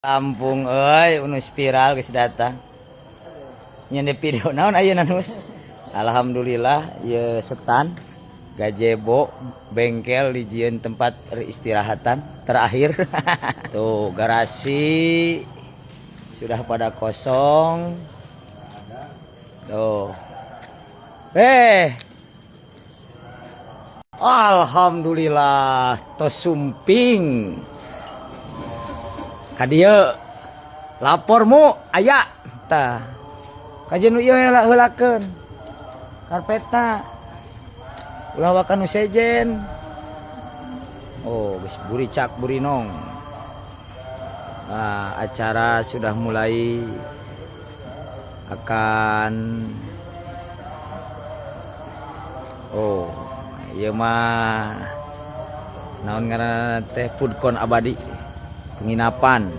Kampung euy, Unus viral geus datang. Nyeun video naon ayeuna, Nus? Alhamdulillah ieu setan gazebo bengkel dijieun tempat peristirahatan terakhir. Tuh, garasi sudah pada kosong. Tuh. Eh. Alhamdulillah tos sumping. Kadieu lapormu aya tah. Kajeun nu ieu heula heulakeun. Karpetna. Ulah waka nu sejen. Oh, geus buricak burinong. Nah, acara sudah mulai akan. Oh, ieu mah naon ngaranna teh, foodcon abadi, penginapan.